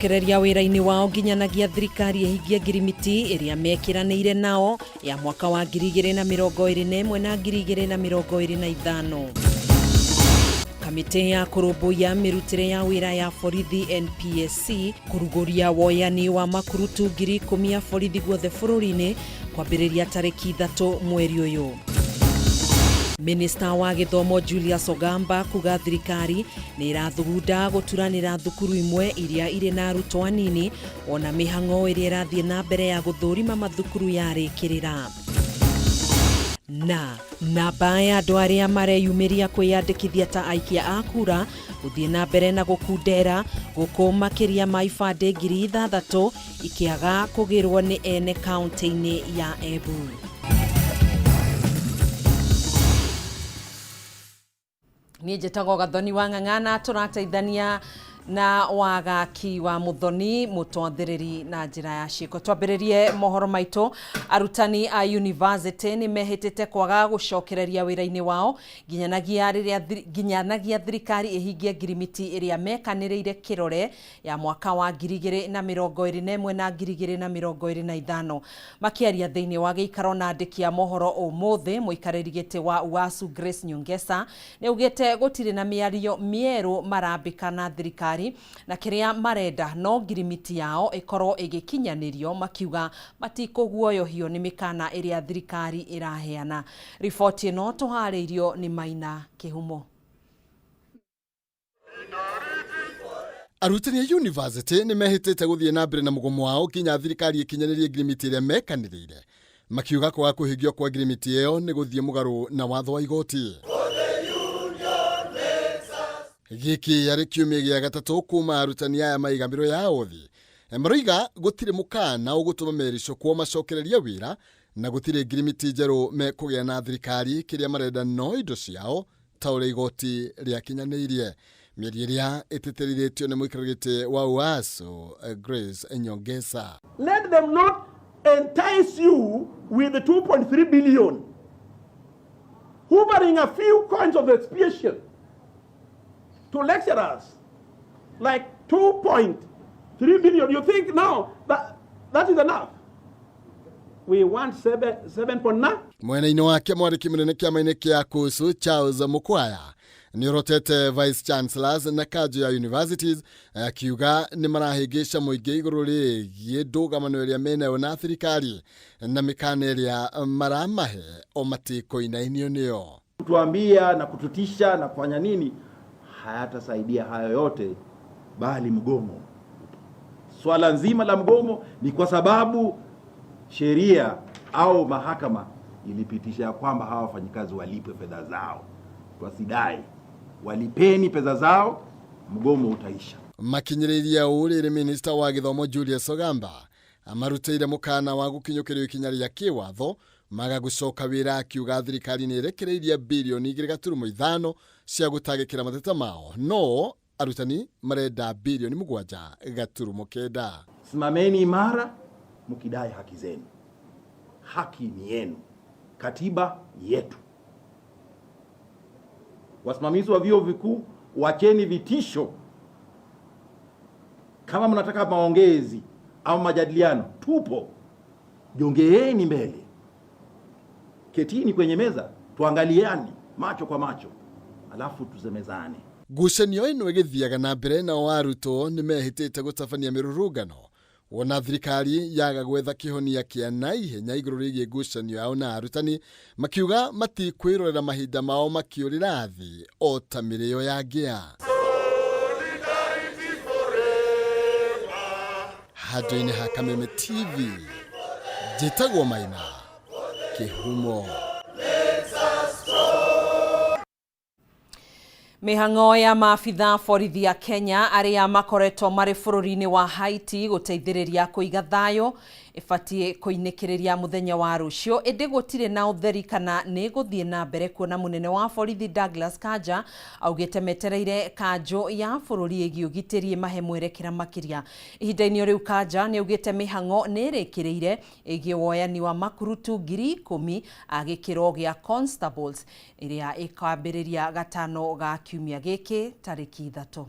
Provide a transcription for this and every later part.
Kereria wĩra-inĩ wao nginyanagia thirikari ĩhingie ngirimiti ĩrĩa mekĩranĩire nao ya mwaka wa 2021 na 2025. Kamĩtĩ ya kũrũmbũiya mĩrutĩre ya wĩra ya borithi NPSC kũrugũria woyani wa makurutu 10,000 ya borithi guothe bũrũri-inĩ kwambĩrĩria tarĩki 3 mweri ũyũ. Minista wa gĩthomo Julius Ogamba kuga thirikari nĩ ĩrathugunda gũturanĩra thukuru imwe iria irĩ na arutwo anini ona mĩhang'o ĩrĩa ĩrathiĩ na mbere ya gũthũrima mathukuru yarĩkĩrĩra. Na namba ya andũ arĩa mareyumĩria kwĩyandĩkithia ta aikia a kura gũthiĩ na mbere na gũkundera gũkũ makĩria ma ibandĩ 6,000 ikĩaga kũgĩrwo nĩ ene kaunti-inĩ ya Embu. Niĩ njĩtagwo Gathoni wa Ng'ang'a na tũrateithania na wagaki wa Muthoni mũtwathĩrĩri na njĩra ya ciĩko. Twambĩrĩrie mohoro maitũ. Arutani a university nĩ mehĩtĩte kwaga gũcokereria wĩra-inĩ wao nginyanagia rĩrĩa nginyanagia thirikari ĩhingie ngirimiti ĩrĩa mekanĩrĩire kĩrore ya mwaka wa 2021 na 2025. Makĩaria thĩinĩ wa gĩikaro na andĩki a mohoro ũmũthĩ, mũikarĩri gĩtĩ wa UASU Grace Nyongesa nĩ augĩte gũtirĩ na mĩario mĩerũ marambĩka na thirikari na kĩrĩa marenda no ngirimiti yao ĩkorwo ĩgĩkinyanĩrio, makiuga matikũguoyohio nĩ mĩkana ĩrĩa thirikari ĩraheana. Riboti ĩno tũharĩirio nĩ Maina Kĩhumo. Arutani a yunivasĩtĩ nĩ mehĩtĩte gũthiĩ na mbere na mũgomo wao nginya thirikari ĩkinyanĩrie ngirimiti ĩrĩa mekanĩrĩire, makiuga kwaga kũhingio kwa ngirimiti ĩyo nĩ gũthiĩ mũgarũ na watho wa igoti. Gĩkĩ yarĩ kiumia gĩa gatatũ kuma arutani aya maiga mĩro yao thĩ. Maroiga gũtirĩ mũkana ũgũtũma mericũkwo macokererie wĩra na gũtirĩ ngirimiti njerũ mekũgĩa na thirikari, kĩrĩa marenda no indo ciao ta ũrĩa igoti rĩakinyanĩirie. Mĩario ĩrĩa ĩtĩtĩrithĩtio nĩ mũikarĩri gĩtĩ wa UASU Grace Nyongesa. Let them not entice you with the 2.3 billion, hoovering a few coins of expiation to lecturers, like 2.3 billion. You think now that that is enough? We want 7.9. Mwena-inĩ wake mwandĩki mũnene kĩama-inĩ kĩa KUSU Charles Mukwaya nĩ orotete vice chancellors na kanjũ ya universities akiuga nĩ marahĩngĩca mũingĩ igũrũ rĩgiĩ ndũgamano ĩrĩa menayo na thirikari na mĩkana ĩrĩa maramahe o matikoinainio nĩyo. Kutuambia na kututisha na kufanya nini hayatasaidia hayo yote, bali mgomo. Swala nzima la mgomo ni kwa sababu sheria au mahakama ilipitisha ya kwamba hawa wafanyikazi walipwe fedha zao. Twasidai walipeni pesa zao, mgomo utaisha. Makinyĩrĩirie ũũ rĩrĩ minista wa gĩthomo Julius Ogamba amarutĩire mũkana wa gũkinyũkĩrio ikinya rĩa kĩwatho maga gũcoka wĩra, akiuga thirikari nĩ ĩrekereirie birioni 2.5 cia gũtangĩkĩra mateta mao, no arutani marenda birioni 7.9. Simameni imara mkidai haki zenu. Haki ni yenu, katiba ni yetu. Wasimamizi wa vyuo vikuu, wacheni vitisho. Kama mnataka maongezi au majadiliano, tupo. Jongeeni mbele, ketini kwenye meza, tuangaliane macho kwa macho, alafu tusemezane. Ngucanio ĩno ĩgĩthiaga na mbere nao arutwo nĩ mehĩtĩte gũtabania mĩrũrũngano wona thirikari yaga gwetha kĩhonia kĩa naihenya igũrũ rĩgiĩ ngucanio yao na arutani, makiuga matikwĩrorera mahinda mao makĩũrĩra thĩ o ta mĩrĩo ya ngĩa. Handũ-inĩ ha Kameme TV, njĩtagwo Maina Kĩhumo. Mĩhang'o ya maabitha borithi ya Kenya arĩa makoretwo marĩ bũrũri-inĩ wa Haiti gũteithĩrĩria kũiga thayũ ĩbatiĩ kũinĩkĩrĩria mũthenya wa rũciũ, ĩndĩ gũtirĩ na ũtheri kana nĩ gũthiĩ na mbere kuona mũnene wa borithi Douglas Kanja augĩte metereire kanjũ ya bũrũri ĩgiĩ ũgitĩri ĩmahe mwerekera makĩria. Ihinda-inĩ o rĩu Kanja nĩ augĩte mĩhang'o nĩ ĩrĩkĩrĩire ĩgiĩ woyani wa makurutu 10,000 a gĩkĩro gĩa constables ĩrĩa ĩkambĩrĩria gatano ga kiumia gĩkĩ tarĩki 3.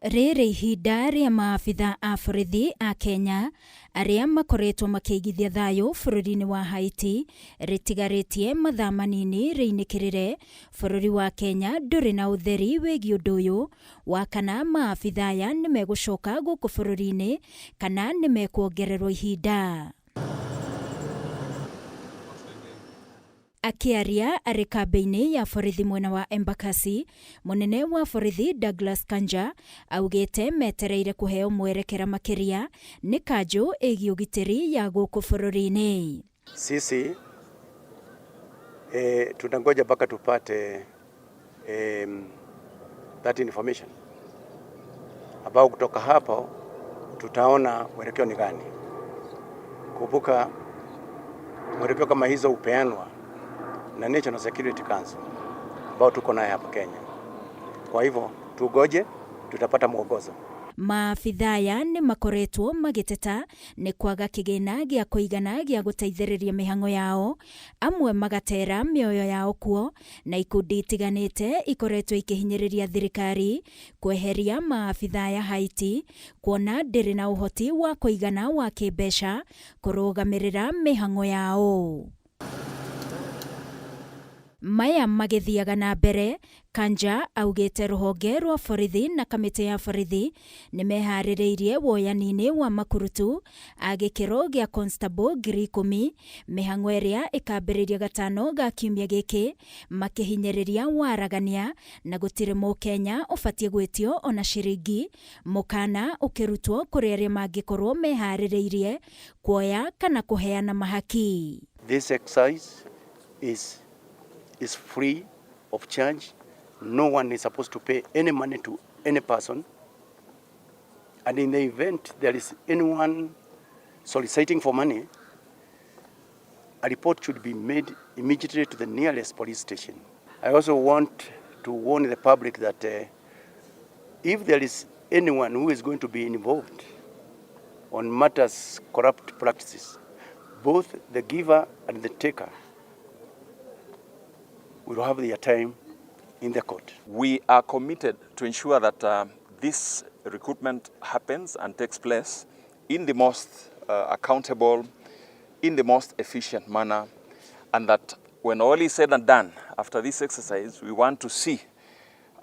Rĩrĩ ihinda rĩa maabitha a borithi a Kenya arĩa makoretwo makĩigithia thayũ bũrũri-inĩ wa Haiti rĩtigarĩtie mathaa manini rĩinĩkĩrĩre, bũrũri wa Kenya ndũrĩ na ũtheri wĩgiĩ ũndũ ũyũ wa kana maabitha aya nĩ megũcoka gũkũ bũrũri-inĩ kana nĩ mekuongererwo ihinda. Akĩaria arĩ kambĩ-inĩ ya borithi mwena wa Embakasi, mũnene wa borithi Douglas Kanja augĩte metereire kũheo mwerekera makĩria nĩ kanjũ ĩgiĩ ũgitĩri ya gũkũ bũrũri-inĩ. Sisi tunangoja mpaka tupate that information ambao kutoka hapo tutaona mwelekeo ni gani. Kumbuka mwelekeo kama hizo hupeanwa na National Security Council ambao tuko naye hapa Kenya. Kwa hivyo tugoje, tutapata mwongozo. Maabitha aya nĩ makoretwo magĩteta nĩ kwaga kĩgĩna gĩa kũigana gĩa gũteithĩrĩria mĩhang'o yao, amwe magatera mĩoyo yao kuo, na ikundi itiganĩte ikoretwo ikĩhinyĩrĩria thirikari kweheria maabitha aya Haiti, kuona ndĩrĩ na ũhoti wa kũigana wa kĩmbeca kũrũgamĩrĩra mĩhang'o yao. Maya magĩthiaga na mbere, Kanja augĩte rũhonge rwa borithi na kamĩtĩ ya borithi nĩ meharĩrĩirie woyani-inĩ wa makurutu a gĩkĩro gĩa constable 10,000, mĩhang'o ĩrĩa ĩkambĩrĩria gatano ga kiumia gĩkĩ, makĩhinyĩrĩria waragania na gũtirĩ mũkenya ũbatiĩ gwĩtio ona ciringi, mũkana ũkĩrutwo kũrĩ arĩa mangĩkorwo meharĩrĩirie kuoya kana kũheana mahaki. This exercise is free of charge. No one is supposed to pay any money to any person. And in the event there is anyone soliciting for money, a report should be made immediately to the nearest police station. I also want to warn the public that if there is anyone who is going to be involved on matters corrupt practices, both the giver and the taker will have their time in the court. We are committed to ensure that this recruitment happens and takes place in the most accountable, in the most efficient manner, and that when all is said and done, after this exercise, we want to see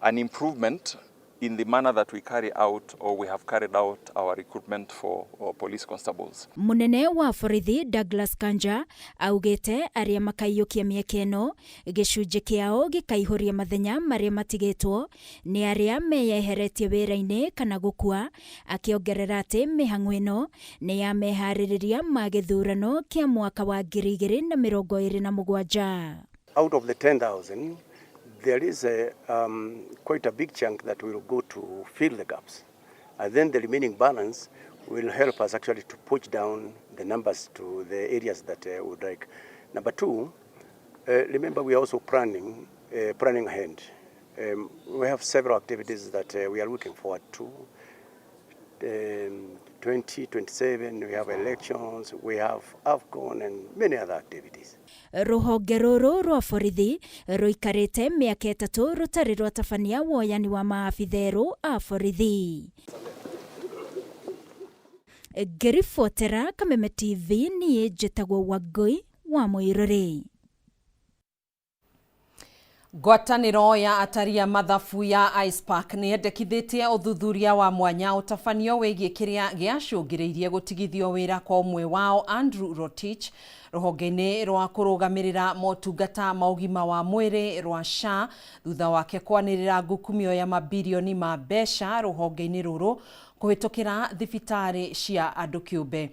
an improvement in the manner that we carry out or we have carried out our recruitment for our police constables. Munene wa borithi Douglas Kanja augĩte arĩa makaiyũkia mĩeke ĩno gĩcunjĩ kĩao gĩkaihũria mathenya marĩa matigĩtwo nĩ arĩa meyeheretie wĩra-inĩ kana gũkua, akĩongerera atĩ mĩhang'o ĩno nĩ ya meharĩrĩria ma gĩthurano kĩa mwaka wa 2027. Out of the 10,000, there is a quite a big chunk that will go to fill the gaps. And then the remaining balance will help us actually to push down the numbers to the areas that we would like. Number two, remember we are also planning ahead. We have several activities that we are looking forward to. 2027, we have elections, we have AFCON and many other activities. Rũhonge rũrũ rwa borithi rũikarĩte mĩaka 3 rũtarĩ rwatabania woyani wa maabitha erũ a borithi. Ngĩribotera Kameme TV, niĩ njĩtagwo Wangũi wa Mũirũrĩ. Ngwatanĩro ya atari a mathabu ya ICPAK nĩ yendekithĩtie ũthuthuria wa mwanya ũtabanio wĩgiĩ kĩrĩa gĩacũngĩrĩirie gũtigithio wĩra kwa ũmwe wao Andrew Rotich rũhonge-inĩ rwa kũrũgamĩrĩra motungata ma ũgima wa mwĩrĩ rwa SHA thutha wake kwanĩrĩra ngukumio ya mabirioni ma mbeca rũhonge-inĩ rũrũ kũhĩtũkĩra thibitarĩ cia andũ kĩũmbe.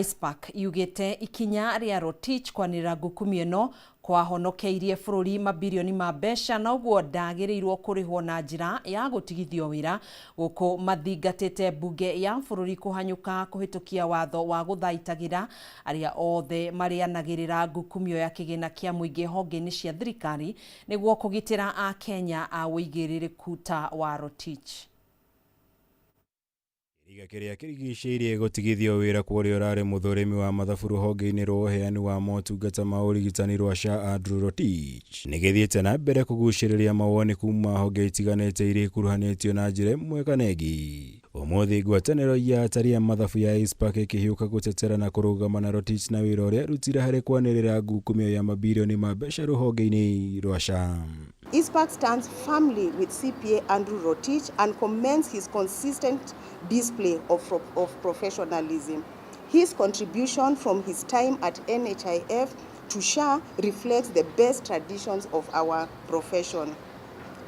ICPAK yugĩte ikinya rĩa Rotich kwanĩrĩra ngukumio ĩno kwahonokeirie bũrũri mabirioni ma mbeca na ũguo ndagĩrĩirwo kũrĩhwo na njĩra ya gũtigithio wĩra gũkũ mathingatĩte mbunge ya bũrũri kũhanyũka kũhĩtũkia watho wa gũthaitagĩra arĩa othe marĩanagĩrĩra ngukumio ya kĩgĩna kĩa mũingĩ honge-inĩ cia thirikari nĩguo kũgitĩra Akenya a ũigĩrĩrĩku ta wa Rotich. Kĩhiga kĩrĩa kĩrigicĩirie gũtigithio wĩra kwa ũrĩa ũrarĩ mũthũrimi wa mathabu rũhonge-inĩ rwa ũheani wa motungata ma ũrigitani rwa SHA Andrew Rotich nĩ gĩthiĩte na mbere kũgucĩrĩria mawoni kuma honge itiganĩte iria ikuruhanĩtio na njĩra ĩmwe kana ĩngĩ. Ũmũthĩ ngwatanĩro ya atari a mathabu ya ICPAK ĩkĩhiũka gũtetera na kũrũgama na Rotich na wĩra ũrĩa arutire harĩ kwanĩrĩra ngukumio ya mabirioni ma mbeca rũhonge-inĩ rwa SHA. ICPAK stands firmly with CPA Andrew Rotich and commends his consistent display of professionalism. His contribution from his time at NHIF to SHA reflects the best traditions of our profession.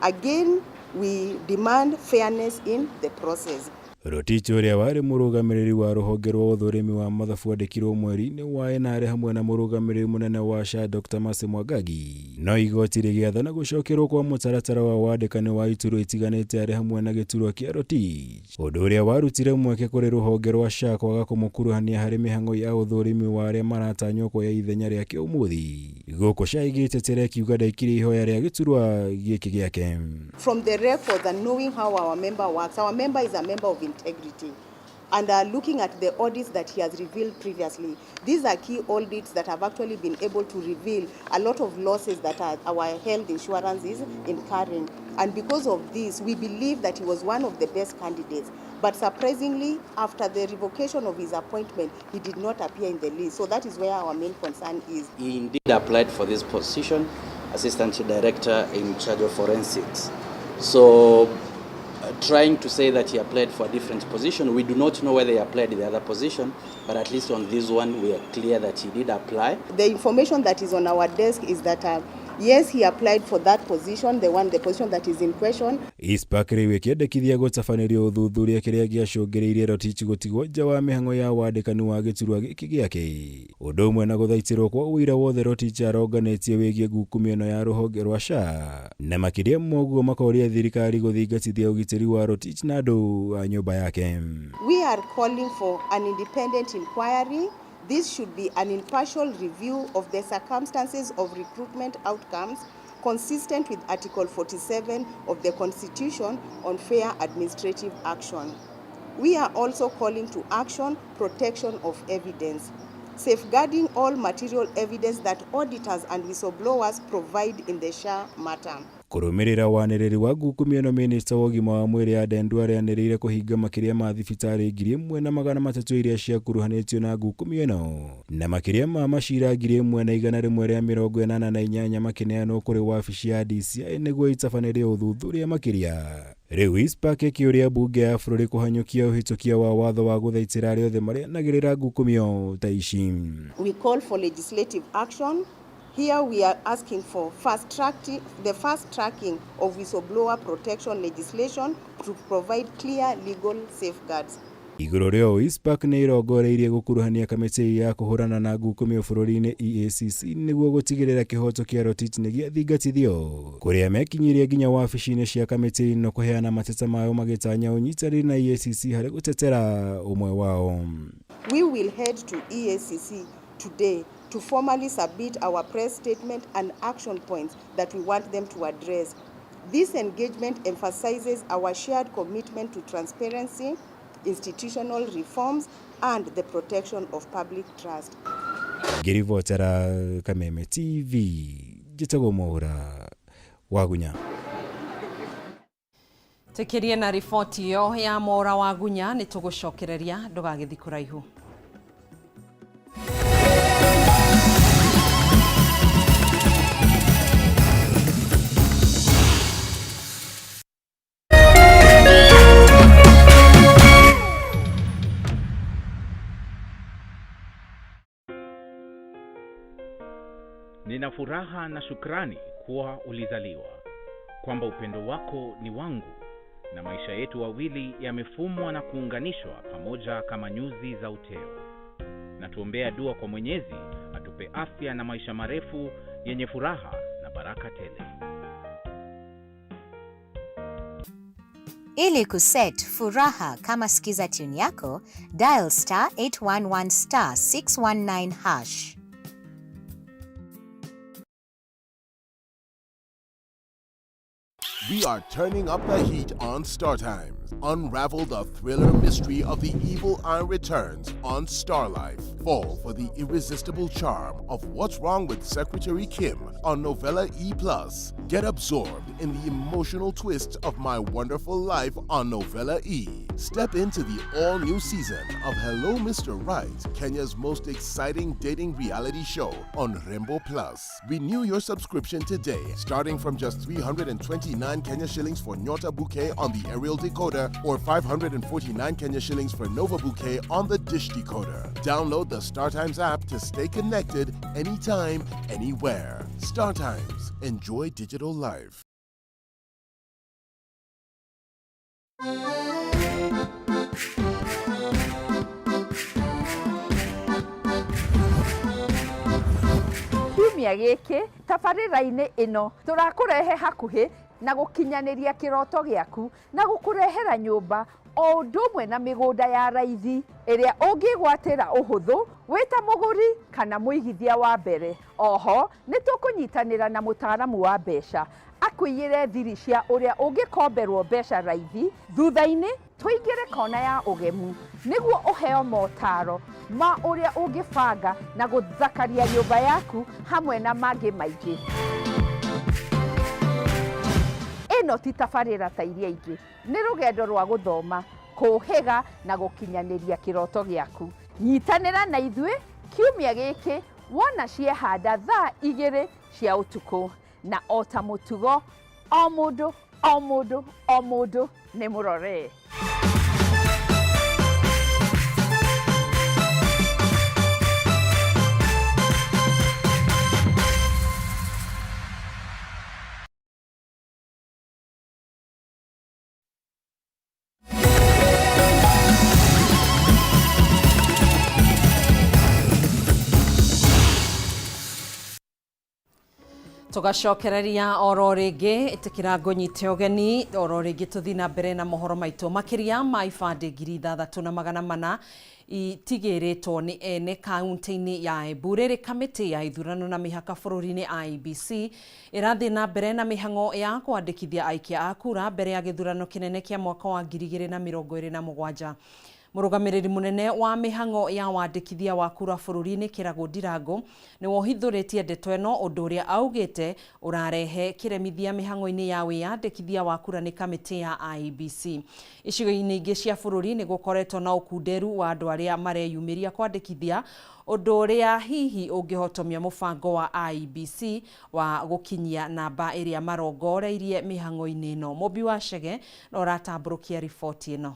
Again, we demand fairness in the process. Rotich ũrĩa warĩ mũrũgamĩrĩri wa rũhonge rwa ũthũrimi wa mathabu andĩkirwo mweri-inĩ wa ĩna arĩ hamwe na mũrũgamĩrĩri mũnene wa SHA Dr. Mercy Mwangangi. No igoti rĩgĩathana gũcokerwo kwa mũtaratara wa wandĩkani wa iturwa itiganĩte arĩ hamwe na gĩturwa kĩa Rotich, ũndũ ũrĩa warutire mweke kũrĩ rũhonge rwa SHA kwaga kũmũkuruhania harĩ mĩhang'o ya ũthũrimi wa arĩa maratanywo kuoya ithenya rĩake ũmũthĩ. Gũkũ SHA ĩgĩtetera ĩkiuga ndaikirie ihoya rĩa gĩturwa gĩkĩ gĩake. From the records and knowing how our member works, our member is a member of integrity. And looking at the audits that he has revealed previously, these are key audits that have actually been able to reveal a lot of losses that our health insurance is incurring. And because of this, we believe that he was one of the best candidates. But surprisingly, after the revocation of his appointment, he did not appear in the list. So that is where our main concern is. He indeed applied for this position, Assistant Director in charge of forensics. So, trying to say that he applied for a different position, we do not know whether he applied the other position, but at least on this one we are clear that he did apply. The information that is on our desk is that yes, he applied for that position, the position that is in question. ICPAK rĩu ĩkĩendekithia gũtabanĩrio ũthuthuria kĩrĩa gĩacũngĩrĩirie Rotich gũtigwo nja wa mĩhang'o ya wandĩkani wa gĩturwa gĩkĩ gĩake. Ũndũ ũmwe na gũthaitĩrwo kwa ũira wothe Rotich aronganĩtie wĩgiĩ ngukumio ĩno ya rũhonge rwa SHA. Na makĩria ma ũguo makoria thirikari gũthingatithia ũgitĩri wa Rotich na andũ a nyũmba yake. We are calling for an independent inquiry. This should be an impartial review of the circumstances of recruitment outcomes consistent with Article 47 of the Constitution on fair administrative action. We are also calling to action protection of evidence, safeguarding all material evidence that auditors and whistleblowers provide in the SHA matter. Kũrũmĩrĩra wanĩrĩri wa ngukumio ĩno minista wa ũgima wa mwĩrĩ Aden Duale anĩrĩire kũhinga makĩria ma thibitarĩ 1300 iria ciakuruhanĩtio na ngukumio ĩno na makĩria ma macira 1188 makĩneanwo kũrĩ wabici ya DCI nĩguo itabanĩrie ũthuthuria makĩria. Rĩu ICPAK ĩkĩũria mbunge ya bũrũri kũhanyũkia ũhĩtũkia wa watho wa gũthaitĩra arĩa othe marĩanagĩrĩra ngukumio ta ici. We call for legislative action. Here we are asking for the fast tracking of whistleblower protection legislation to provide clear legal safeguards. Igũrũ rĩa ũũ ICPAK nĩ ĩrongoreirie gũkuruhania kamĩtĩ ya kũhũrana na ngukumio bũrũri-inĩ EACC nĩguo gũtigĩrĩra kĩhoto kĩa Rotich nĩ gĩathingatithio kũrĩa mekinyirie nginya wabici-inĩ cia kamĩtĩ ĩno kũheana mateta mayo magĩtanya ũnyitanĩri na EACC harĩ gũtetera ũmwe wao. We will head to EACC today to formally submit our press statement and action points that we want them to address. This engagement emphasizes our shared commitment to transparency, institutional reforms, and the protection of public trust. Ngĩribotera Kameme TV, njĩtagwo Mwaũra Wagunya. Tũkĩrie na riboti ĩyo ya Mwaũra Wagunya nĩ tũgũcokereria ndũgagĩthiĩ kũraihu. Nina furaha na shukrani kuwa ulizaliwa, kwamba upendo wako ni wangu na maisha yetu wawili yamefumwa na kuunganishwa pamoja kama nyuzi za uteo. Na tuombea dua kwa Mwenyezi atupe afya na maisha marefu yenye furaha na baraka tele. Ili kuset furaha kama skiza tune yako, dial star 811 star 619 hash. We are turning up the heat on StarTimes. Unravel the thriller mystery of The Evil Eye Returns on Star Life. Fall for the irresistible charm of What's Wrong with Secretary Kim on Novella E+. Get absorbed in the emotional twists of My Wonderful Life on Novella E. Step into the all-new season of Hello Mr. Right, Kenya's most exciting dating reality show on Rembo Plus. Renew your subscription today, starting from just 329 Kenya shillings for Nyota Bouquet on the aerial decoder or 549 Kenya shillings for Nova Bouquet on the dish decoder. Download the StarTimes app to stay connected anytime, anywhere. StarTimes. Enjoy digital life. Kiumia gĩkĩ tabarĩra-inĩ ĩno tũrakũrehe hakuhĩ na gũkinyanĩria kĩroto gĩaku na gũkũrehera nyũmba o ũndũ ũmwe na mĩgũnda ya raithi ĩrĩa ũngĩgwatĩra ũhũthũ wĩ ta mũgũri kana mũigithia wa mbere. Oho nĩ tũkũnyitanĩra na mũtaaramu wa mbeca akũiyĩre thiri cia ũrĩa ũngĩkomberwo mbeca raithi, thutha-inĩ tũingĩre kona ya ũgemu nĩguo ũheo motaro ma ũrĩa ũngĩbanga na gũthakaria nyũmba yaku hamwe na mangĩ maingĩ. Ĩno ti tabarĩra ta iria ingĩ, nĩ rũgendo rwa gũthoma, kũhĩga na gũkinyanĩria kĩroto gĩaku. Nyitanĩra na ithuĩ kiumia gĩkĩ wona ciehanda thaa 2 cia ũtukũ, na o ta mũtugo o mũndũ o mũndũ o mũndũ nĩ mũrore. Tugacokereria oro ringi itikira ngũnyite ũgeni oro ringi tuthi na mbere na mohoro maitũ makiria ma ibandĩ 6400 itigĩrĩtwo nĩ ene kaunti-inĩ ya Embu. Rĩrĩ kamĩtĩ ya ithurano na mĩhaka bũrũri-inĩ IEBC ĩrathiĩ na mbere na mĩhang'o ya kwandĩkithia aikia a kura mbere ya gĩthurano kĩnene kĩa mwaka wa 2027. Mũrũgamĩrĩri mũnene wa mĩhang'o ya wandĩkithia wa kura bũrũri-inĩ Kĩragũ Ndirango nĩ wohithũrĩtie ndeto ĩno, ũndũ ũrĩa augĩte ũrarehe kĩremithia mĩhang'o-inĩ ya wĩyandĩkithia wa kura nĩ kamĩtĩ ya IEBC. Icigo-inĩ ingĩ cia bũrũri nĩ gũkoretwo na ũkunderu wa andũ arĩa mareyumĩria kwandĩkithia, ũndũ ũrĩa hihi ũngĩhotomia mũbango wa IEBC wa gũkinyia namba ĩrĩa marongoreirie mĩhang'o-inĩ ĩno. Mũmbi wa Chege no ũratambũrũkia riboti ĩno.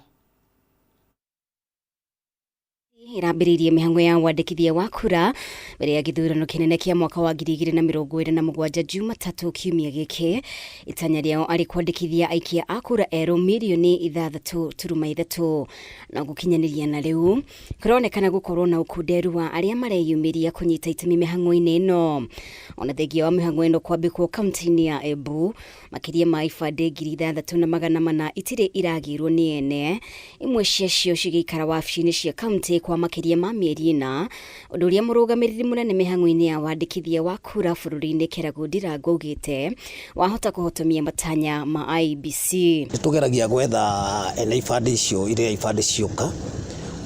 Irambĩrĩirie mĩhang'o ya wandĩkithia wa kura mbere ya gĩthurano kĩnene kĩa mwaka wa 2027 Jumatatu kiumia gĩkĩ. Itanya rĩao arĩ kwandĩkithia aikia a kura erũ mirioni 6.3 na gũkinyanĩria na rĩu kũronekana gũkorwo na ũkunderu wa arĩa mareyumĩria kũnyita itemi mĩhang'o-inĩ ĩno. Ona thengia wa mĩhang'o ĩno kwambĩkwo kaunti-inĩ ya Embu, makĩria ma ibandĩ 6400 itirĩ iragĩrwo nĩ ene, imwe ciacio cigĩikara wabici-inĩ cia kaunti kwa makĩria ma mĩeri 4, ũndũ ũrĩa mũrũgamĩrĩri mũnene mĩhang'o-inĩ ya wandĩkithia wa kura bũrũri-inĩ Kĩragũ Ndirango augĩte wahota kũhotomia matanya ma IEBC. Nĩtũgeragia gwetha ene ibandĩ icio iria ibandĩ cioka,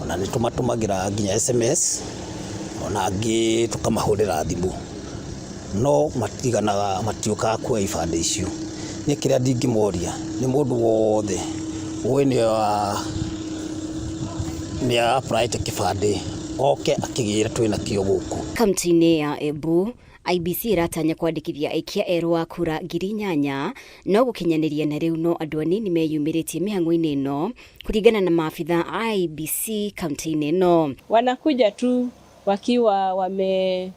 ona nĩtũmatũmagĩra nginya SMS, ona angĩ tũkamahũrĩra thimũ, no matiganaga matiũkaga kuoya ibandĩ icio. Niĩ kĩrĩa ndingĩmoria nĩ mũndũ wothe ũĩ nĩ applyte kĩbandĩ oke akĩgĩre twĩna kĩo gũkũ. Kaunti-inĩ ya Embu, IEBC ĩratanya kwandĩkithia aikia erũ a kura 8,000 no gũkinyanĩria na rĩu no andũ anini meyumĩrĩtie mĩhang'o-inĩ ĩno kũringana na maabitha a IEBC kaunti-inĩ ĩno. Wanakuja tu wakiwa wame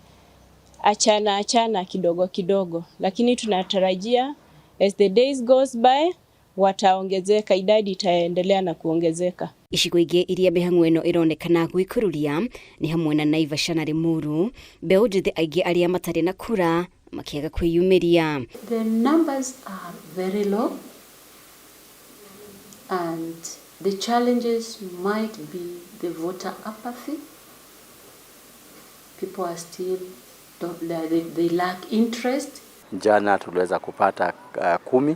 achana achana kidogo kidogo, lakini tunatarajia as the days goes by wataongezeka, idadi itaendelea na kuongezeka. Icigo ingĩ iria mĩhang'o ĩno ĩronekana gwĩkururia nĩ hamwe na Naivasha na Limuru, mbeũ njĩthĩ aingĩ arĩa matarĩ na kura makĩaga kwĩyumĩria. The numbers are very low and the challenges might be the voter apathy. People are still don't, they lack interest. Jana tuliweza kupata 10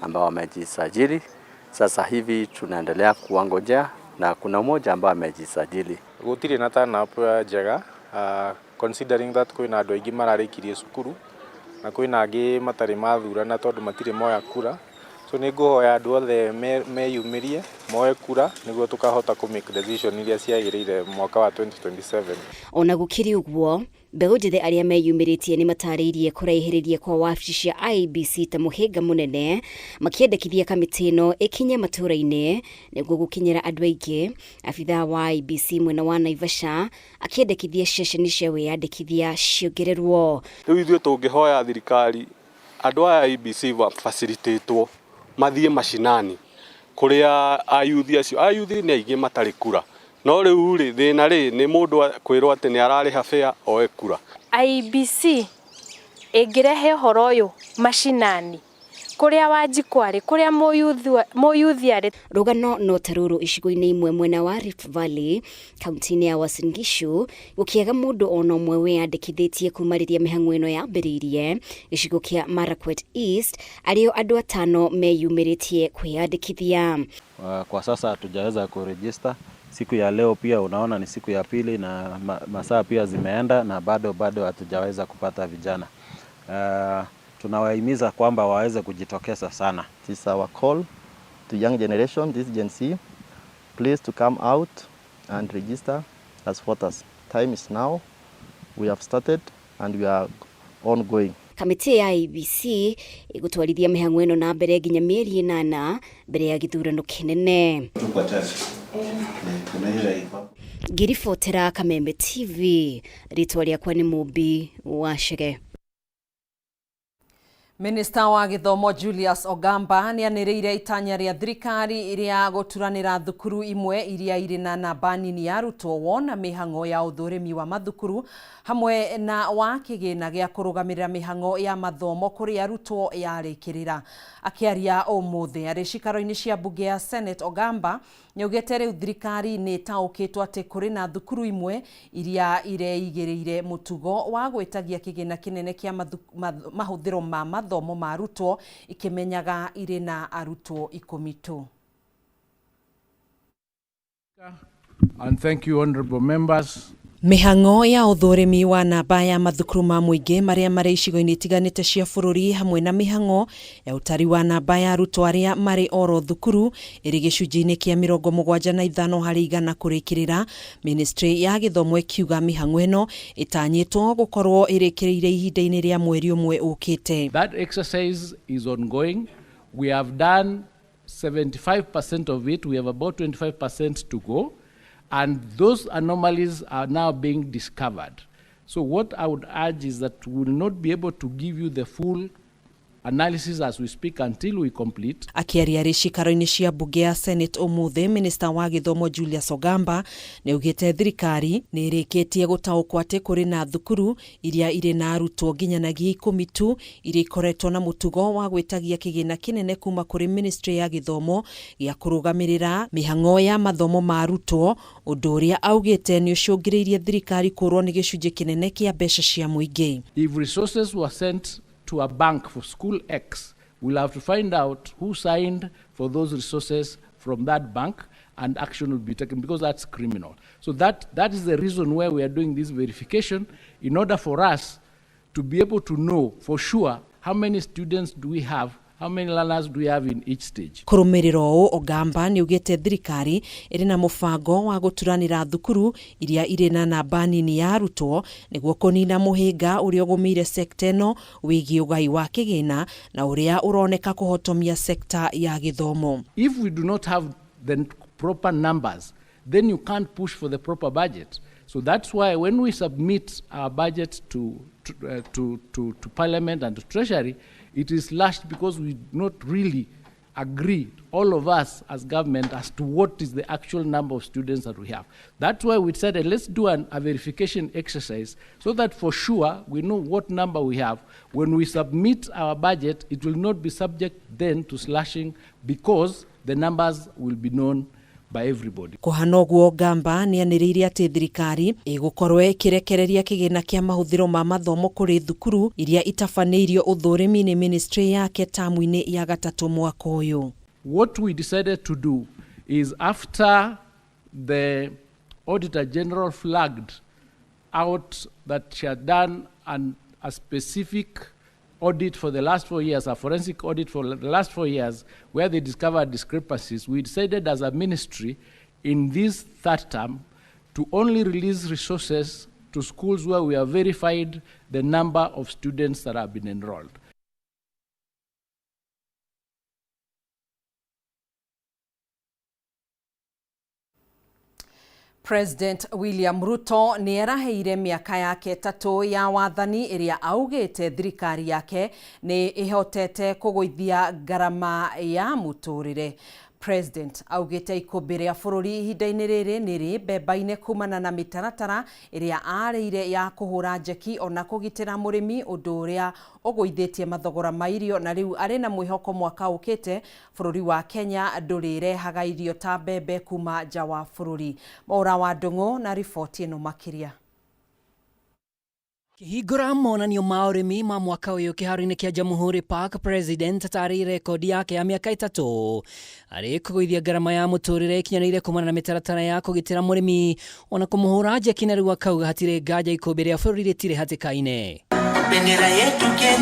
ambao wamejisajili. Sasa hivi tunaendelea kuwangojea na kuna mmoja ambaye amejisajili. Gutire na turn up njega considering that kwina andu aingi mararikirie cukuru na kwina angi matari mathurana tondu matire moya kura. So nĩ ngũhoya andũ othe meyumĩrie moe kura nĩguo tũkahota kũ make decision iria ciagĩrĩire mwaka wa 2027. Ona gũkĩrĩ ũguo, mbeũ njĩthĩ arĩa meyumĩrĩtie nĩ matarĩirie kũraihĩrĩria kwa wabici cia IEBC ta mũhĩnga mũnene, makĩendekithia kamĩtĩ ĩno ĩkinye matũũra-inĩ nĩguo gũkinyĩra andũ aingĩ. Abithaa wa IEBC mwena wa Naivasha akĩendekithia ceceni cia wĩyandĩkithia ciongererwo. Rĩu ithuĩ tũngĩhoya thirikari andũ aya IEBC facilitatwo mathiĩ macinani kũrĩa ayuthi acio, ayuthi nĩ aingĩ matarĩ kura, no rĩu rĩ thĩna rĩ nĩ mũndũ kwĩrwo atĩ nĩ ararĩha fare oe kura. IEBC ĩngĩrehe ũhoro ũyũ macinani kũrĩa Wanjikũ arĩ, kũrĩa mũyuthi arĩ. Rũgano no ta rũrũ icigo-inĩ imwe mwena wa Rift Valley, kaunti-inĩ ya Uasin Gishu, gũkĩaga mũndũ ona ũmwe wĩyandĩkithĩtie kuma rĩrĩa mĩhang'o ĩno yambĩrĩirie. Gĩcigo kĩa Marakwet East arĩo andũ 5 meyumĩrĩtie kwĩyandĩkithia. Kwa sasa hatujaweza kuregister. Siku ya leo pia unaona ni siku ya pili na masaa pia zimeenda na bado hatujaweza kupata vijana. Tunawahimiza kwamba waweze kujitokeza sana. It is our call to young generation, this Gen Z, please to come out and register as voters. Time is now. We have started and we are ongoing. Kamĩtĩ ya IEBC ĩgũtwarithia mĩhang'o ĩno na mbere nginya mĩeri 8 mbere ya gĩthurano kĩnene. Ngĩribotera Kameme TV, rĩtwa rĩakwa nĩ Mũmbi wa Chege. Minista wa gĩthomo Julius Ogamba nĩanĩrĩire itanya rĩa thirikari rĩa gũturanĩra thukuru imwe iria irĩ na namba nini ya arutwo wona mĩhang'o ya ũthũrimi wa mathukuru hamwe na wa kĩgĩna gĩa kũrũgamĩrĩra mĩhang'o ya mathomo kũrĩ arutwo yarĩkĩrĩra. Akĩaria ũmũthĩ arĩ cikaro-inĩ cia mbunge ya Senate, Ogamba nĩaugĩte rĩu thirikari nĩ ĩtaũkĩtwo atĩ kũrĩ na thukuru imwe iria ireigĩrĩire mũtugo wa gwĩtagia kĩgĩna kĩnene kĩa mahũthĩro ma mathomo ma arutwo ikimenyaga irĩ na arutwo 10 tu. And thank you, honorable members. Mĩhang'o ya ũthũrimi wa namba ya mathukuru ma mũingĩ marĩa marĩ icigo-inĩ itiganĩte cia bũrũri hamwe na mĩhang'o ya ũtari wa namba ya arutwo arĩa marĩ oro thukuru ĩrĩ gĩcunjĩ-inĩ kĩa 75 harĩ igana kũrĩkĩrĩra. Ministry ya gĩthomo ĩkiuga mĩhang'o ĩno ĩtanyĩtwo gũkorwo ĩrĩkĩrĩire ihinda-inĩ rĩa mweri ũmwe ũkĩte. That exercise is ongoing. We have done 75% of it. We have about 25% to go. And those anomalies are now being discovered. So what I would urge is that we will not be able to give you the full analysis as we speak until we complete. Akĩaria arĩ cikaro-inĩ cia mbunge ya Senate ũmũthĩ, Minista wa gĩthomo Julius Ogamba nĩaugĩte thirikari nĩ ĩrĩkĩtie gũtaũkwo atĩ kũrĩ na thukuru iria irĩ na arutwo nginyanagia 10 tu iria ikoretwo na mũtugo wa gwĩtagia kĩgĩna kĩnene kuma kũrĩ ministry ya gĩthomo gĩa kũrũgamĩrĩra mĩhang'o ya mathomo ma arutwo, ũndũ ũrĩa augĩte nĩ ũcũngĩrĩirie thirikari kũrwo nĩ gĩcunjĩ kĩnene kĩa mbeca cia mũingĩ. If resources were sent to a bank for school X, we'll have to find out who signed for those resources from that bank, and action will be taken, because that's criminal. So that is the reason why we are doing this verification, in order for us to be able to know for sure how many students do we have, how many learners do we have in each stage. Kũrũmĩrĩra ũũ, Ogamba nĩaugĩte thirikari ĩrĩ na mũbango wa gũturanĩra thukuru iria irĩ na namba nini ya arutwo nĩguo kũnina mũhĩnga ũrĩa ũgũmĩire sekta ĩno wĩgiĩ ũgai wa kĩgĩna na ũrĩa ũroneka kũhotomia sekta ya gĩthomo. If we do not have the proper numbers, then you can't push for the proper budget. So that's why when we submit our budget to Parliament and to Treasury, it is slashed because we do not really agree, all of us as government, as to what is the actual number of students that we have. That's why we said, let's do a verification exercise so that for sure we know what number we have. When we submit our budget, it will not be subject then to slashing because the numbers will be known by everybody. Kũhana ũguo Gamba nĩanĩrĩire atĩ thirikari ĩgũkorwo ĩkĩrekereria kĩgĩna kĩa mahũthĩro ma mathomo kũrĩ thukuru iria itabanĩirio ũthũrimi nĩ ministry yake tamu-inĩ ya gatatũ mwaka ũyũ. What we decided to do is, after the Auditor General flagged out that she had done a specific audit for the last 4 years, a forensic audit for the last 4 years, where they discovered discrepancies, we decided as a ministry in this third term to only release resources to schools where we have verified the number of students that have been enrolled. President William Ruto nĩ eraheire mĩaka yake ĩtatũ ya wathani ĩrĩa augĩte thirikari yake nĩ ĩhotete kũgũithia ngarama ya mũtũrĩre. President augĩte ikũmbĩ rĩa bũrũri ihinda-inĩ rĩrĩ nĩ rĩ mbemba-inĩ kumana na mĩtaratara ĩrĩa arĩire ya kũhũra njeki ona kũgitĩra mũrĩmi, ũndũ ũrĩa ũgũithĩtie mathogora ma irio, na rĩu arĩ na mwĩhoko mwaka ũkĩte bũrũri wa Kenya ndũrĩrehaga irio ta mbembe kuma nja wa bũrũri. Maura wa Ndung'u na riboti ĩno makĩria. Kĩhingũra monanio ma ũrĩmi ma mwaka ũyũ kĩharo-inĩ kĩa Jamhuri Park, President atarĩirie rekondi yake ya mĩaka 3 arĩ kũgũithia ngarama ya mũtũrĩre ĩkinyanĩire kumana na mĩtaratara ya kũgitĩra mũrĩmi ona kũmũhũra njeki, na rĩu akauga hatirĩ nganja ikũmbĩ rĩa bũrũri rĩtirĩ hatĩka-inĩ.